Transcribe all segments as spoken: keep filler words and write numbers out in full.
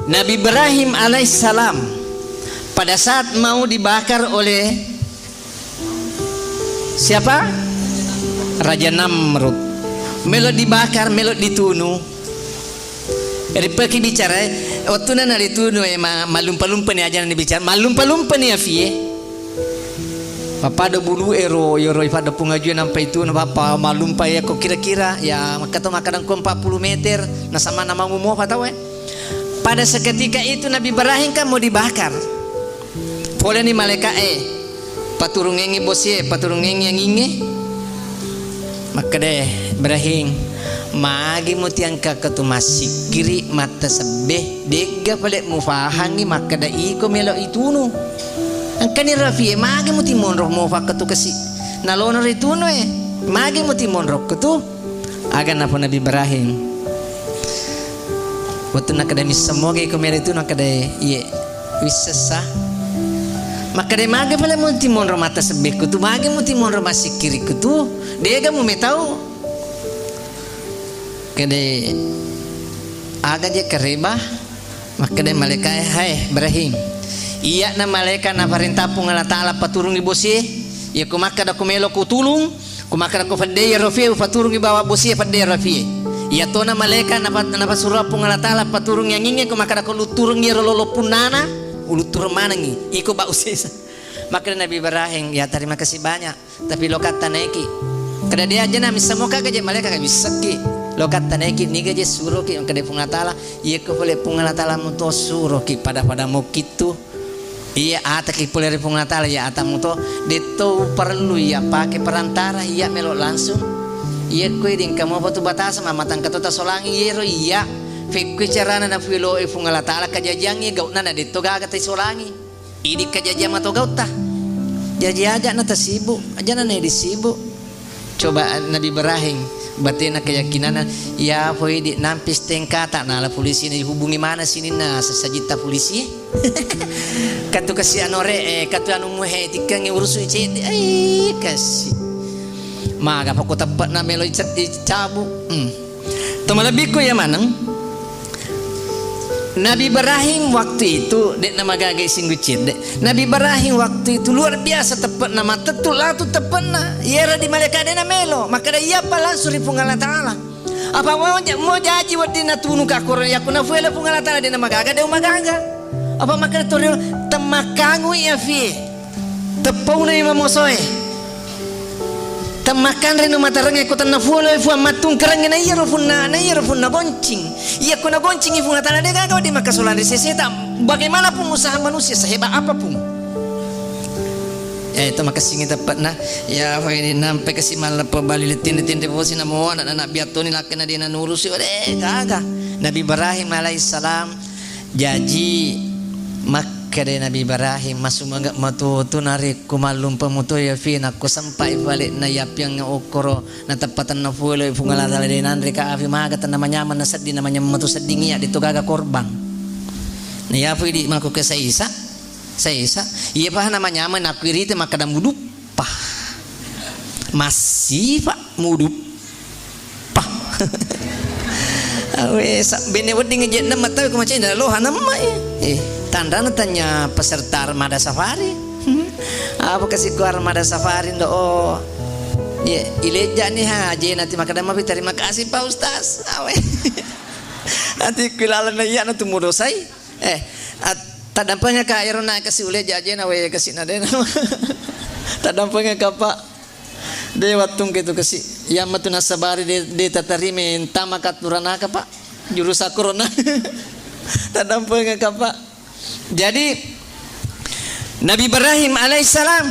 Nabi Ibrahim alaihissalam pada saat mau dibakar oleh siapa? Raja Namrud. Melo dibakar, melo ditunu. Ripeki bicara, eh, wattuna na ditunu, eh, ma-, mallumpa-lumpani ajana ni bicara, mallumpa-lumpani afie. Pappada bulu ero, yoro ifadda pungajue nampa itunu, papa mallumpa ya ko kira-kira, ya makkato makkadang ko empat puluh meter, nasama na mau mofa tau, eh. Pada seketika itu Nabi Ibrahim kan mau dibakar. Poleni malaika'e, paturungengngi bosie, paturungengngi angingnge. Makkeda, "Ibrahim, magi mutiangkakka tu massikkiri mattasebbe, degga pale mufahangngi makkeda iko melo itunu. Engkani rafie, magi mutimonro mofakka tu kasi. Nalono ritunu e, magi mutimonrokka tu." Aga napo Nabi Ibrahim? Wettu nakkeda misseng moga iko melo itu, nakkeda, "Iye, wissessa." Makkeda, "Magi pale mutimonro mattasebbeku tu, magi mutimonro massikkirikku tu, dega mumetau." Kede, aga je kareba? Makkeda malaikae, "Hai Ibrahim, iyana malaika naparenta Puang Allah Taala paturungi bosie, iya ko makkeda ko melo ko tulung, ko makkeda ko fedde iyaro fie, upaturungi bawa bosie fedde iyaro fie. Iyatona malaika napa-, napasuro Puang Allah Taala paturungi angingnge, ko makkeda ko lutturungi iyaro lolo punnana, uluttureng manengngi, iko bau sesa." Makkeda Nabi Ibrahim, "Ya, terima kasih banyak. Tapi lokatta naiki." Kada dia aja na missa moka gaje malaika ka bissakki. Lokatta naiki niga je suroki, kada Puang Allah Taala, iya ko pole Puang Allah Taala muto suroki pada-pada mokkitu. Iya ataki pole ri Puang Allah Taala, iya atamu to, detto parellu iya pake perantara, iya melo langsung. Iya ko dingka mopa tu batasa mamatang kato tasolangi yero iya. Fekkui carana nafuelo e Puang Allah Taala kajajiangngi gauna na detto gaga taisolangi. Idi kajajiang mato gautta. Jaji aja na tasibu, aja na nedi sibu. Coba Nabi Ibrahim, batena keyakinanna, ya poi di nampi stengkata, nala polisi na dihubungi mana sininna sesajitta polisi. Katu kasi anore, eh, katu anu muhe tikkangi urusu cedde, ai kasi. Maga pako teppet na melo ica-, icabu. Hmm. To malebbiku ya maneng. Nabi Ibrahim waktu itu, de'na magaga isinggu cedde. Nabi Ibrahim waktu itu luar biasa teppe'na, mattettu latu teppe'na. Iyaro di malaika de'na melo, makkeda iyapa langsung ri Puang Allah Taala. Apa mau ja-, mau jaji wedding natunu ka koro, yakko nafuela Puang Allah Taala de'na magaga, de' magaga. Apa makkeda torino, temmakkangu iya fie. Teppauna mamosoe. Temmakkanre no matarengnge ko tennafuolo e Fuang mattungkerengnge na iyaro funna, na iyaro funna goncing. Iya ko nagoncingi Fuang Taala de gaga wedding makkasolang ri seseta. Bagaimanapun usaha manusia, sehebat apapun. Eh, to makessingi teppe'na. Ya, fai nampe kasi malleppo bali le tinre-tinre bosi namo anak-anak biattoni lakkena de nanurusi, de gaga. Nabi Ibrahim alaihissalam Jaji, makkeda Nabi Ibrahim, masumangga matotu narekko mallumpa muto iya fie, nakko sempai fale'na iya piang okkoro, nateppatenna fuelo Puang Allah Taala de nanre ka afi maga tenna manyameng na sedding na manyameng matu sedding iya, de to gaga korbang. Na iya fue di mako ke saisa, saisa, iya pa na manyameng nakko irite makkeda muduppa. Massifa mudup. Pah. Awe, sa-, bene wedding je' nemma tawe ko macai na loha nemma, eh. Eh, tanrana tanya peserta Armada Safari. Hmm. Apa kasi ko Armada Safari ndo, oh. Ye, ileja ni ha, aje nanti makkeda mafi terima kasih Pak Ustaz. Awe. Nanti ku laleng na iya na tu mudosai. Eh, at-, taddampengaka ero na kasi uleja ajena we kasi na dena. Taddampengaka, Pak. De wattungke tu kasi. Iya matu nasabari de, de tatarime entama katuranaka, Pak. Jurusan corona. Taddampengaka, Pak. Jadi, Nabi Ibrahim alaihissalam,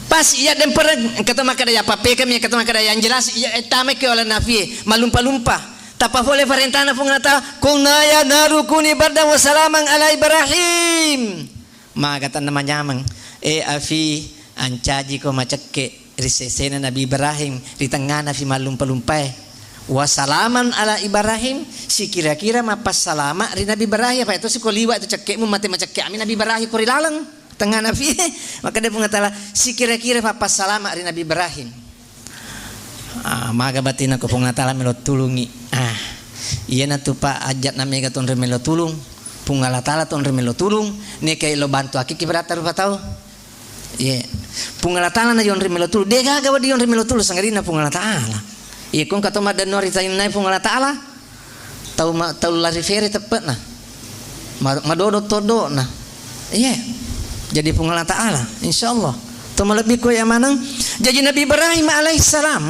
pas iya dempereng, kata makkeda iya pappekami, kata makkeda yang jelas, iya, eh, tamai ke oleh Nabi, malumpa-lumpa. Tappa fole parentana Puang Allah Taala, "Qulna ya naru kuni bardan wa salaman ala Ibrahim." Maga tenna manyameng, eh, afi, ancaji ko macekke. Ri sesena Nabi Ibrahim, ri tengngana fi mallumpa-lumpae. Wa salaman ala Ibrahim, sikira-kira mappassalama ri Nabi Ibrahim, apa itu siko liwa itu cekkemu mate macekke ami Nabi Ibrahim ko ri laleng tengngana fi. Makkeda Puang Allah Taala, sikira-kira mappassalama ri Nabi Ibrahim. Ah, maga batina ko Puang Allah Taala melo tulungi. Ah, iyanatu pa ajak na mega tonre melo tulung. Puang Allah Ta'ala tu onroi melo tulung, neka lo bantu akiki berata rupa tau. Ye. Puang Allah Ta'ala na yonri melo tulung. De gaga wadi yonri melo tulung, sangadinna Puang Allah Ta'ala. Ye, kong kato maddenno ri tainna Puang Allah Ta'ala. Tau ma-, tau lari fere teppena. Ma-, madodo todona. Ye. Jadi Puang Allah Ta'ala, insyaallah. To malebbi ko ya maneng. Jadi Nabi Ibrahim alaihissalam,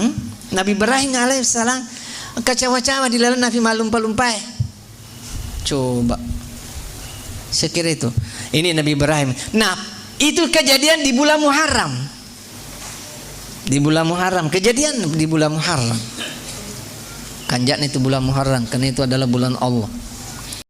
Nabi Ibrahim alaihissalam kacawa-cawa di lalenna fi malumpa-lumpae. Coba. Saya kira itu. Ini Nabi Ibrahim. Nah, itu kejadian di bulan Muharram. Di bulan Muharram. Kejadian di bulan Muharram. Kanjakna itu bulan Muharram, karena itu adalah bulan Allah.